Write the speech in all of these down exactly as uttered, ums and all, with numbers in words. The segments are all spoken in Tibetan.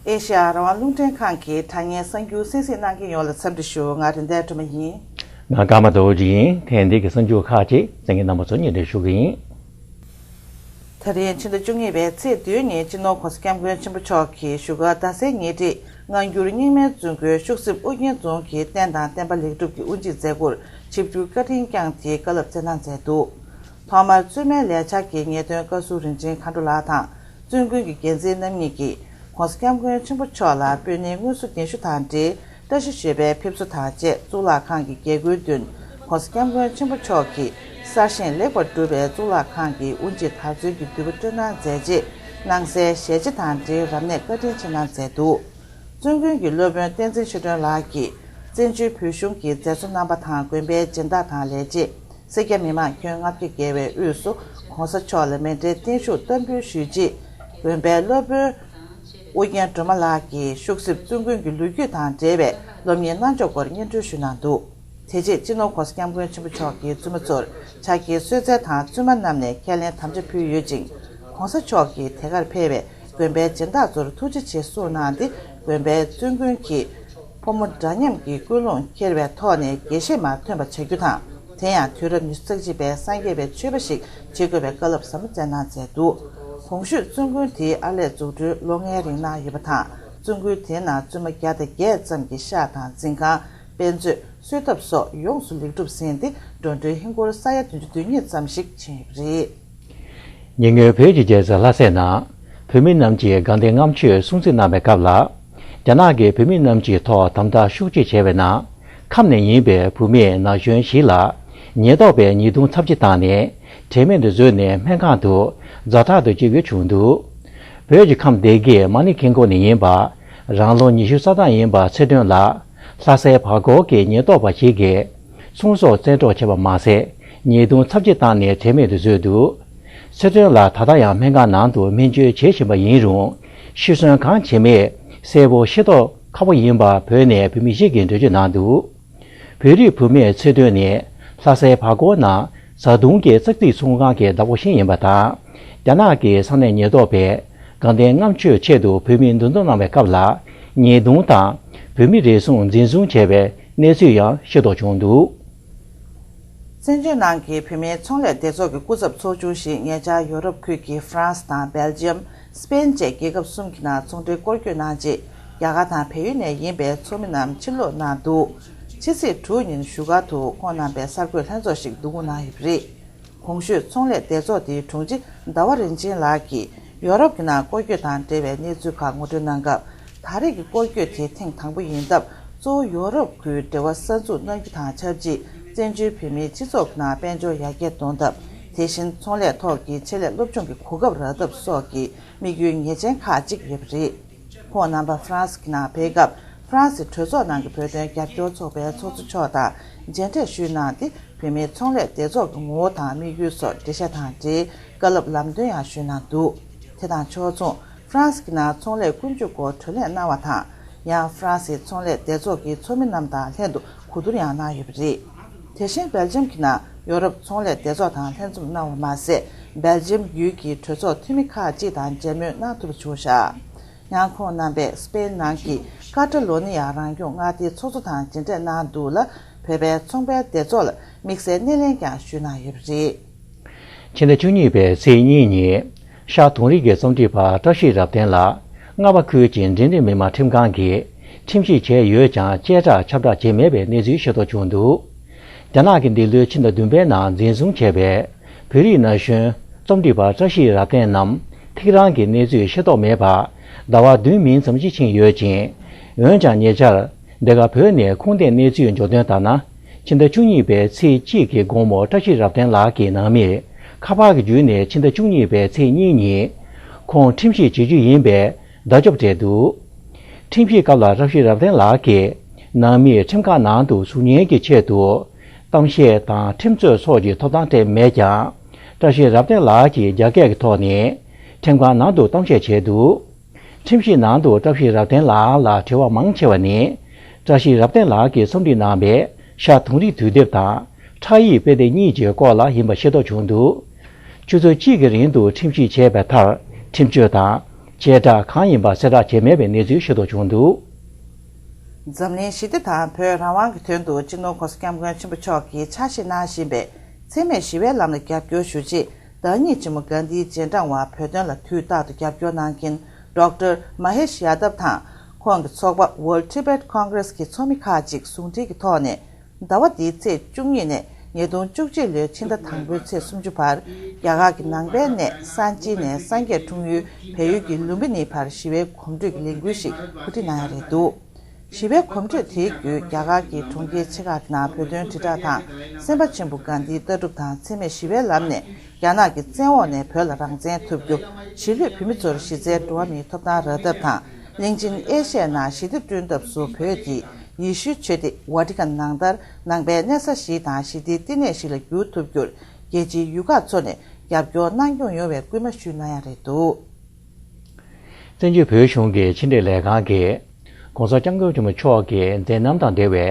ཨེ་ཤེ་ཡ་རང་དབང་རླུང་འཕྲིན་ཁང་གི་དྲ་བརྙན་གསར་འགྱུར་གསན་གཟིགས་གནང་མཁན་ཡོངས་ལ་འཚམས་འདྲི་ཞུ། ང་རིན་ལྡན་སྒྲོལ་མ་ཡིན། ང་ཀརྨ་རྡོ་རྗེ་ཡིན། ཐེངས་འདི་གི་གསར་འགྱུར་ཁག་ཅིག་གསན་མཁན་རྣམ་པ་ཚོར་སྙན་སྒྲོན་ཞུ་གི་ཡིན། ད་རིང་ཕྱི་ཟླ་བཅུ་གཉིས་པའི་ཚེས་བདུན་ཉིན་སྤྱི་ནོར་༸གོང་ས་༸སྐྱབས་མགོན་ཆེན་པོ་མཆོག་གིས་བཞུགས་སྒར་རྡ་སའི་ཉེ་འཁྲིས་སྔ་འགྱུར་རྙིང་མའི་རྫོང་ཁུལ་ཤུག་སིབ་ཨོ་རྒྱན་རྫོང་གི་རྟེན་དང་བརྟེན་པ་ལེགས་གྲུབ་ཀྱི་དབུ་འབྱེད་མཛད་སྒོར་ཆིབས་བསྒྱུར་བཀའ་དྲིན་བསྐྱངས་ཏེ་བཀའ་སློབ་སྩལ་གནང་མཛད་འདུག་ཐོག་མར་བཙུན་མའི་ལས་འཆར་གྱི་ངེས་སྟོན་བཀའ་ཟུར་རིན་ཆེན་མཁའ་འགྲོ་ལགས་དང་བཙུན་དགོན་གྱི་འགན་འཛིན་རྣམ་གཉིས་ཀྱིས་༸གོང་ས་༸སྐྱབས་མགོན་ཆེན་པོ་མཆོག་ལ་སྤོས་སྣེའི་སྔོན་བསུ་རྒྱན་ཞུ་དང་འབྲེལ་བཀྲ་ཤིས་ཞོལ་པའི་ཕེབས་བསུ་དང་བཅས་གཙུག་ལག་ཁང་གི་རྒྱལ་སྒོའི་མདུན་༸གོང་ས་༸སྐྱབས་མགོན་ཆེན་པོ་མཆོག་གིས་གསར་བཞེངས་ལེགས་པར་གྲུབ་པའི་གཙུག་ལག་ཁང་གི་དབུ་འབྱེད་དར་ཚོན་གྱི་མདུད་པ་སྤྲོད་གནང་མཛད་རྗེས་གནང་སའི་ཞལ་ལྕེ་དང་འབྲེལ་རབ་གནས་བཀའ་དྲིན་ཆེ་གནང་མཛད་འདུག་བཙུན་དགོན་གྱི་སློབ་དཔོན་བསྟན་འཛིན་ཆོས་སྒྲོན་ལགས་ཀྱིས་བཙན་བྱོལ་བོད་གཞུང་གི་མཛད་གཙོ་རྣམ་པ་དང་དགོན་པའི་སྦྱིན་བདག་དང་ལས་བྱེད། སེར་སྐྱ་མི་མང་ཁྱོན་ལྔ་བརྒྱ་བརྒལ་བའི་དབུས་སུ་༸གོང་ས་མཆོག་ལ་མཎྜལ་བརྟན་བཞུགས་བསྟར་འབུལ་ཞུས་རྗེས། དགོན་པའི་སློབ་དཔོན་ཨོ་རྒྱན་སྒྲོལ་མ་ལགས་ཀྱིས་ཤུག་སིབ་བཙུན་དགོན་གྱི་ལོ་རྒྱུས་དང་འབྲེལ་བའི་སློབ་གཉེར་གནང་ཕྱོགས་སྐོར་སྙན་སྒྲོན་ཞུས་གནང་འདུག་དེ་རྗེས་སྤྱི་ནོར་༸གོང་ས་༸སྐྱབས་མགོན་ཆེན་པོ་མཆོག་གིས་བཙུན་མ་ཚོར་ཕྱག་འཁྱེར་གསོལ་སྩལ་དང་བཙུན་མ་རྣམས་ནས་ཁས་ལེན་དམ་བཅའ་ཕུལ་ཡོད་ཅིང་༸གོང་ས་མཆོག་གིས་དེ་གར་ཕེབས་པའི་དགོན་པའི་སྦྱིན་བདག་ཚོར་ཐུགས་རྗེ་ཆེ་གསུངས་གནང་སྟེ་དགོན་པའི་བཙུན་དགོན་གྱིས། ཕོ་མོ་འདྲ་མཉམ་གྱི་ཀུན་སློང་འཁྱེར་བའི་ཐོག་ནས་དགེ་བཤེས་མར་ཐོན་པ་བྱ་རྒྱུ་དང་། དེ་ཡང་དུས་རབས་ཉི་ཤུ་རྩ་གཅིག་པའི་སངས་རྒྱས་པའི་ཆོས་པ་ཞིག་བྱེད་དགོས་པའི་བཀའ་སློབ་ཟབ་མོ་སྩལ་གནང་མཛད་འདུག་གོང་ཞུས་བཙུན་དགོན་དེའི་ཨར་ལས་འཛུགས་སྐྲུན་ལོ་ལྔའི་རིང་གནང་ཡོད་པ་དང་། བཙུན་དགོན་དེའི་ནང་བཙུན་མ་བརྒྱ་དང་བརྒྱད་ཙམ་གྱི་ཤག་དང་འཛིན་ཁང་། དཔེ་མཛོད། གསོལ་ཐབ་སོགས་ཡོངས་སུ་ལེགས་གྲུབ་ཟིན་ཏེ་འགྲོ་གྲོན་ཧིན་སྒོར་ས་ཡ་བདུན་ཅུ་དོན་གཉིས་ཙམ་ཞིག་ཕྱིན་ཡོད་པ་རེད། ཉེ་སྔོན་བོད་ཀྱི་རྒྱལ་ས་ལྷ་སའི་ནང་བོད་མི་རྣམས་ཀྱིས་དགའ་ལྡན་ལྔ་མཆོད་སྲུང་བརྩི་གནང་བའི་སྐབས་ལ། རྒྱ་ནག་གིས་བོད་མི་རྣམས་ཀྱི་ཐོག་དམ་དྲག་ཤུགས་ཆེ་བྱས་པའི་ནང་ཁམས་ནས་ཡིན་པའི་བུད་མེད་ན་གཞོན་བཞི་ལ་ཉེན་རྟོག་པས་ཉེས་རྡུང་ཚབས་ཆེ་བཏང་ནས་དྲན་མེད་དུ་བཟོས་ནས་སྨན་ཁང་དུ་ཛ་དྲག་ཏུ་སྐྱེལ་དགོས་བྱུང་འདུག་བོད་ཀྱི་ཁམས་སྡེ་དགེ་མ་ཎི་མཁན་ཁོངས་ནས་ཡིན་པ་རང་ལོ་ཉི་ཤུ་རྩ་གྲངས་ཡིན་པ་ཚེ་སྒྲོན་ལགས་ལྷ་སའི་བར་སྐོར་གྱི་ཉེན་རྟོག་པ་ཞིག་གིས། ཚོང་ཟོག་བཙན་འཕྲོག་བྱས་པ་མ་ཟད། ཉེས་རྡུང་ཚབས་ཆེ་བཏང་ནས་དྲན་མེད་དུ་བཟོས་འདུག་ཚེ་སྒྲོན་ལགས་ད་ལྟ་ཡང་སྨན་ཁང་ནང་དུ་སྨན་བཅོས་བྱེད་བཞིན་པ་ཡིན་རུང་། ཤི་གསོན་གང་བྱེད་མེད་གསལ་པོ་ཤེས་རྟོགས་ཁག་པོ་ཡིན་པ་བོད་ནས་བོད་མི་ཞིག་གིས་འགྲེལ་བརྗོད་གནང་འདུག་བོད་རིགས་བུད་མེད་ཚེ་སྒྲོན་ནི་ལྷ་སའི་བར་སྐོར་ནང་བཟའ་བཏུང་གི་ཙག་ཙིག་ཚོང་ཁང་གི་བདག་པོ་ཞིག་ཡིན་པ་དང་། རྒྱ་ནག་གི་ས་གནས་ཉེན་རྟོག་པས་དགའ་ལྡན་ལྔ་མཆོད་ཆེད་དུ་བོད་མི་འདུ་འཛོམས་གནང་བའི་སྐབས་ལ་ཉེས་རྡུང་དང་བོད་མི་རེ་ཟུང་འཛིན་བཟུང་བྱས་པའི་གནས་ཚུལ་ཡང་ཤེས་རྟོགས་བྱུང་འདུག་བཙན་བྱོལ་ནང་གི་བོད་མིའི་ཚོང་ལས་སྡེ་ཚོགས་ཀྱི་སྐུ་ཚབ་ཚོགས་ཆུང་ཞིག་ཉེ་ཆར་ཡོ་རོབ་ཁུལ་གྱི་ཧྥ་རན་སི་དང་སྦེལ་ཇི་ཡམ། སི་པེན་བཅས་རྒྱལ་ཁབ་གསུམ་གྱི་ནང་ཚོང་འབྲེལ་སྐོར་སྐྱོད་གནང་རྗེས་རྒྱ་གར་དང་བལ་ཡུལ་ནས་ཡིན་པའི་ཚོགས་མི་རྣམས་ཕྱིར་ལོག་གནང་འདུག་ཕྱི་ཚེས་དྲུག་ཉིན་བཞུགས་སྒར་དུ་ཁོང་རྣམ་པའི་གསར་འགོད་ལྷན་ཚོགས་ཤིག་བསྡུ་སྐོང་གནང་ཡོད་པ་རེད། གོང་ཞུས་ཚོང་ལས་སྡེ་ཚོགས་དེའི་དྲུང་ཆེ་ཟླ་བ་རིན་ཆེན་ལགས་ཀྱིས་ཡོ་རོབ་ཀྱི་ནང་སྐོར་སྐྱོད་དང་འབྲེལ་བའི་གནས་ཚུལ་ཁག་ངོ་སྤྲོད་གནང་སྐབས། ད་རེས་ཀྱི་སྐོར་སྐྱོད་དེ་ཐེངས་དང་པོ་ཡིན་སྟབས། གཙོ་བོ་ཡོ་རོབ་ཁུལ་འབྲེལ་བ་གསར་འཛུགས་གནང་རྒྱུ་དང་ཆབས་ཅིག་བཙན་བྱོལ་བོད་མིའི་སྤྱི་ཚོགས་ཀྱི་ནང་དཔལ་འབྱོར་ཡར་རྒྱས་གཏོང་ཐབས། དེ་བཞིན་ཚོང་ལས་ཐོག་གི་ཆེད་ལས་སློབ་སྦྱོང་གི་གོ་སྐབས་རག་ཐབས་སོགས་ཀྱི་དམིགས་ཡུལ་ངེས་ཅན་ཁག་ཅིག་ཡོད་པ་རེད། ཁོང་རྣམ་པ་ཧྥ་རན་སི་གི་ནང་ཕེབས་སྐབས། ཧྥ་རན་སི་གྲོས་ཚོགས་ནང་གི་བོད་དོན་རྒྱབ་སྐྱོར་ཚོགས་པའི་ཚོགས་གཙོ་མཆོག་དང་མཇལ་འཕྲད་ཞུས་གནང་སྟེ། བོད་མིའི་ཚོང་ལས་སྡེ་ཚོགས་ཀྱི་ངོ་བོ་དང་དམིགས་ཡུལ་སོགས་འགྲེལ་བཤད་དང་འབྲེལ་བཀའ་སློབ་ལམ་སྟོན་ཡང་ཞུས་གནང་འདུག་དེ་དང་ཕྱོགས་མཚུངས། ཧྥ་རན་སི་གི་ནང་ཚོང་ལས་ཀུན་སྤྱོད་སྐོར་གྲོས་གླེང་གནང་བ་དང་། ཡང་ཧྥ་རན་སིའི་ཚོང་ལས་སྡེ་ཚོགས་ཀྱི་ཚོགས་མི་རྣམས་དང་ལྷན་དུ་གོ་བསྡུར་ཡང་གནང་ཡོད་པ་རེད། དེ་བཞིན་སྦེལ་ཇམ་གྱི་ནང་ཡོ་རོབ་ཚོང་ལས་སྡེ་ཚོགས་དང་ལྷན་འཛོམས་གནང་བ་མ་ཟད། སྦེལ་ཇམ་ཡུལ་གྱི་གྲོས་ཚོགས་འཐུས་མི་ཁག་ཅིག་དང་མཇལ་མོལ་གནང་ཐུབ་པ་བྱུང་བཞག་ཡང་ཁོང་རྣམ་པས་སི་པེན་ནང་གི་ཀ་ཏ་ལོ་ནི་ཡ་རང་སྐྱོང་མངའ་སྡེའི་ཚོགས་གཙོ་དང་མཇལ་འཕྲད་གནང་འདུག་ལ། བོད་པའི་ཚོང་པའི་སྡེ་ཚོགས་ལ་དམིགས་བསལ་སྣེ་ལེན་ཀྱང་ཞུས་གནང་ཡོད་པ་རེད། ཕྱི་ཟླ་བཅུ་གཉིས་པའི་ཚེས་གཉིས་ཉིན། ཤར་དུང་རི་གི་རྩོམ་སྒྲིག་པ་བཀྲ་ཤིས་རབ་བརྟན་ལགས་རྔ་བ་ཁུལ་གྱི་འབྲིང་རིམ་མི་དམངས་ཁྲིམས་ཁང་གིས་ཁྲིམས་ཞིབ་བྱས་ཡོད་ཀྱང་བཅད་ཁྲ་ཁྱབ་བསྒྲགས་བྱས་མེད་པའི་གནས་ཚུལ་ཤེས་རྟོགས་བྱུང་འདུག་རྒྱ་ནག་གིས་འདི་ལོའི་ཕྱི་ཟླ་བདུན་པའི་ནང་འཛིན་བཟུང་བྱས་པའི་བོད་རིགས་ན་གཞོན་རྩོམ་སྒྲིག་པ་བཀྲ་ཤིས་རབ་བརྟན་ནམ་ཐིག་རང་གི་གནས་ཚུལ་ཤེས་རྟོགས་མེད་པར་ཟླ་བ་བདུན་མིན་ཙམ་ཞིག་ཕྱིན་ཡོད་ཅིང་། འོན་ཀྱང་ཉེ་ཆར། འདི་ག་བོད་ནས་ཁུངས་ལྡན་གནས་ཚུལ་འབྱོར་དོན་ལྟར་ན། ཕྱི་ཟླ་བཅུ་གཉིས་པའི་ཚེས་གཅིག་གི་དགོང་མོ་བཀྲ་ཤིས་རབ་བརྟན་ལགས་ཀྱི་ནང་མིར་ཁ་པར་གྱི་བརྒྱུད་ནས་ཕྱི་ཟླ་བཅུ་གཉིས་པའི་ཚེས་གཉིས་ཉིན་ཁོང་ཁྲིམས་ཞིབ་བྱེད་རྒྱུ་ཡིན་པའི་བརྡ་ཁྱབ་སྤྲད་འདུག་ཁྲིམས་ཞིབ་སྐབས་ལ་བཀྲ་ཤིས་རབ་བརྟན་ལགས་ཀྱིས་ནང་མིར་ཁྲིམས་ཁང་ནང་དུ་ཟུར་ཉན་གྱི་ཆེད་དུ་གཏམ་བཤད་དང་ཁྲིམས་རྩོད་སོགས་ཀྱི་ཐོབ་ཐང་སྤྲད་མེད་ཀྱང་། བཀྲ་ཤིས་རབ་བརྟན་ལགས་ཀྱིས་རྒྱ་སྐད་ཀྱི་ཐོག་ནས་ཁྲིམས་ཁང་ནང་དུ་གཏམ་བཤད་བྱས་འདུག་ཁྲིམས་ཞིབ་ནང་དུ་བཀྲ་ཤིས་རབ་བརྟན་ལགས་ལ་དྲི་བ་མང་ཆེ་བ་ནི། བཀྲ་ཤིས་རབ་བརྟན་ལགས་ཀྱིས་རྩོམ་སྒྲིག་གནང་བའི་ཤར་དུང་རི་དུས་དེབ་དང་། ཁྲག་ཡིག་དཔེ་དེབ་གཉིས་ཀྱི་སྐོར་ལ་ཡིན་པ་ཤེས་རྟོགས་བྱུང་འདུག་ཆུ་ཚོད་གཅིག་གི་རིང་དུ་ཁྲིམས་ཞིབ་བྱས་པའི་མཐར། ཁྲིམས་གཅོད་དང་ བྱེ་བྲག་གང་ཡིན་པ་གསལ་བསྒྲགས་བྱས་མེད་པའི་གནས་ཚུལ་ཤེས་རྟོགས་བྱུང་འདུག། འཛམ་གླིང་ཞི་བདེ་དང་བོད་རང་དབང་གི་དོན་དུ་སྤྱི་ནོར་༸གོང་ས་༸སྐྱབས་མགོན་ཆེན་པོ་མཆོག་གིས་ཕྱག་བཞེས་གནང་བཞིན་པའི་འཚེ་མེད་ཞི་བའི་ལམ་ལ་རྒྱབ་སྐྱོར་ཞུ་ཆེད། བདག་ཉིད་ཆེན་མོ་གྷན་དྷིའི་རྗེས་འབྲང་བར་བོད་དོན་ལ་དུས་རྟག་ཏུ་རྒྱབ་སྐྱོར་གནང་མཁན་ཌོག་ཊར་མ་ཧེ་ཤི་ཡ་དབ་དང་། ཁོང་གི་ཚོགས་པ་World Tibet Congress གི་ཚོགས་མི་ཁག་ཅིག་ཟུང་འབྲེལ་གྱི་ཐོག་ནས། ཟླ་བ་འདིའི་ཚེས་བཅུ་གཉིས་ནས་ཉིས་སྟོང་བཅུ་གཅིག་ལོའི་ཕྱི་ཟླ་དང་པོའི་ཚེས་སུམ་ཅུ་བར། རྒྱ་གར་གྱི་ནང་པའི་གནས་སན་ཅི་ནས་སངས་རྒྱས་འཁྲུངས་ཡུལ་བལ་ཡུལ་གྱི་ལུམ་བི་ནི་བར་ཞི་བའི་གོམ་བགྲོད་ཀྱི་ལས་འགུལ་ཞིག་གོ་སྒྲིག་གནང་ཡ་རེད་འདུག། ཞི་བའི་གོམ་བགྲོད་དེའི་བརྒྱུད། རྒྱ་གར་གྱི་གྲོང་ཁྱེར་ཆེ་ཁག་གི་ནང་བོད་དོན་དྲིལ་བསྒྲགས་དང་། སེམས་དཔའ་ཆེན་པོ་གྷན་དྷིའི་ལྟ་གྲུབ་དང་། འཚེ་མེད་ཞི་བའི་ལམ་ནས་རྒྱ་ནག་གི་བཙན་འོག་ནས་བོད་ལ་རང་བཙན་ཐོབ་རྒྱུ། གཞིས་ལུས་བོད་མི་ཚོར་གཞི་རྩའི་འགྲོ་བ་མིའི་ཐོབ་ཐང་རག་ཐབས་དང་། གླིང་ཆེན་ཨེ་ཤ་ཡའི་ནང་ཞི་བདེ་བསྐྲུན་ཐབས་སུ་བོད་ཀྱི་ཡེ་ཤུའི་ཆོས་སྡེ་ཝ་ཏི་ཀན་ནང་ལྟར། ནང་པའི་གནས་ས་ཞིག་དང་ཞི་བདེའི་བསྟི་གནས་ཤིག་ལ་འགྱུར་ཐུབ་རྒྱུར། རྒྱལ་སྤྱིའི་ཡུལ་ཁག་ཚོ་ནས་རྒྱབ་སྐྱོར་གནང་སྐྱོང་ཡོང་བའི་སྐུལ་མ་ཞུས་གནང་ཡ་རེད་འདུག། བཙན་བྱོལ་བོད་གཞུང་གི་ཕྱི་འབྲེལ་ལས་ཁང་གིས། ྋགོང་ས་ྋསྐྱབས་མགོན་ཆེན་པོ་མཆོག་གི་མཛད་རྣམ་དང་འབྲེལ་བའི་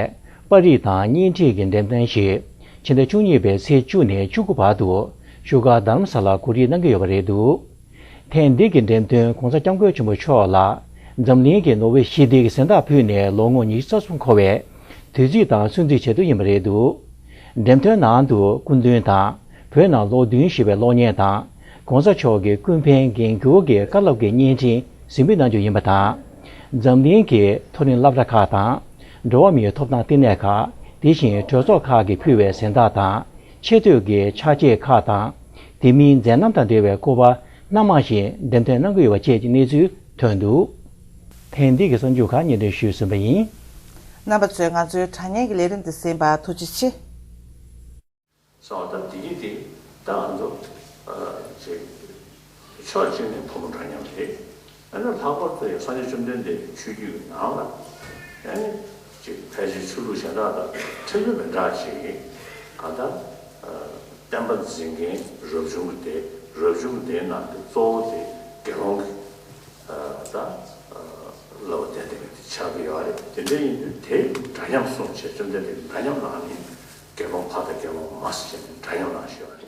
པར་རིས་དང་བརྙན་འཕྲིན་གྱི་འགྲེམས་སྟོན་ཞིག་ཕྱི་ཟླ་བཅུ་གཉིས་པའི་ཚེས་བཅུ་ནས་བཅུ་དགུ་བར་དུ་བཞུགས་སྒར་རྡ་རམ་ས་ལར་གོ་སྒྲིག་གནང་གི་ཡོད་པ་རེད་འདུག། ཐེངས་འདི་གི་འགྲེམས་སྟོན་ྋགོང་ས་ྋསྐྱབས་མགོན་ཆེན་པོ་མཆོག་ལ་འཛམ་གླིང་གི་ནོ་བྷེལ་ཞི་བདེའི་གཟེངས་རྟགས་ཕུལ་ནས་ལོ་ངོ་ཉི་ཤུ་རྩ་གསུམ་འཁོར་བའི་དུས་ཚིགས་དང་སྲུང་བརྩི་བྱེད་དུ་ཡིན་པ་རེད་འདུག། འགྲེམས་སྟོན་ནང་དུ་སྐུ་མདུན་དང་བོད་ནང་ལོ་བདུན་བཞུགས་པའི་གློག་བརྙན་དང་། ྋགོང་ས་མཆོག་གི་ཀུན་ཕན་འགན་འཁུར་གྱི་བཀའ་སློབ་ཀྱི་བརྙན་འཕྲིན་གཟིགས་འབུལ་གནང་རྒྱུ་ཡིན་པ་དང་། འཛམ་གླིང་གི་མཐོ་རིམ་སློབ་གྲྭ་ཁག་དང་། འགྲོ་བ་མིའི་ཐོབ་ཐང་བསྟི་གནས་ཁག། དེ་བཞིན་གྲོས་ཚོགས་ཁག་གིས་ཕུལ་བའི་གཟེངས་རྟགས་དང་། ཆེ་བསྟོད་ཀྱི་ཕྱག་རྗེས་ཁག་དང་། དེ་མིན་མཛད་རྣམ་དང་འབྲེལ་བའི་སྐོར་བ་སྣ་མང་ཞིག་འགྲེམས་སྟོན་གནང་གི་ཡོད་པ་བཅས་ཀྱི་གནས་ཚུལ་ཐོན་འདུག། ཐེངས་འདི་གི་གསར་འགྱུར་ཁག་སྙན་སྒྲོན་ཞུས་ཟིན་པ་ཡིན། རྣམ་པ་ཚོས་ང་ཚོའི་དྲ་བརྙན་གྱི་ལས་རིམ་འདི་གསན་པར་ཐུགས་རྗེ་ཆེ། སོང་ད་དེ་གི་དེ་ད་ང་ཚོ་ཅིག་ཕྱོགས་གཅིག་ནས་ཕོ་མོ་འདྲ་མཉམ་རེད། ཨ་ནི་ལྷག་པར་དུ་ཡང་སངས་རྒྱས་བཅོམ་ལྡན་འདས་ཀྱི་ཆོས་བརྒྱུད་ཀྱི་ནང་ལ་ཨ་ནི་ཅིག་ཕལ་ཆེར་ཆོས་ལུགས་གཞན་དག་དང་ཁྲིམས་ལུགས་མི་འདྲ་ཅིག་ག་ད་བསྟན་པ་འཛིན་མཁན་རབ་བྱུང་གི་སྡེ། རབ་བྱུང་གི་སྡེའི་ནང་གི་གཙོ་བོ་དེ་དགེ་སློང་གི་ད་བསླབ་པ་དེ་འདྲ་ཆགས་ཀྱི་ཡོད་རེད། དེ་འདྲ་ཡིན་དུས་དེ་འདྲ་མཉམ་གསུངས་བྱས། བཅོམ་ལྡན་འདས་ཀྱིས་འདྲ་མཉམ་གནང་ནས་དགེ་སློང་ཕ་དང་དགེ་སློང་མ་ཟེར་བྱས་ནས་འདྲ་མཉམ་གནང་བཞག་ཡོད་རེད།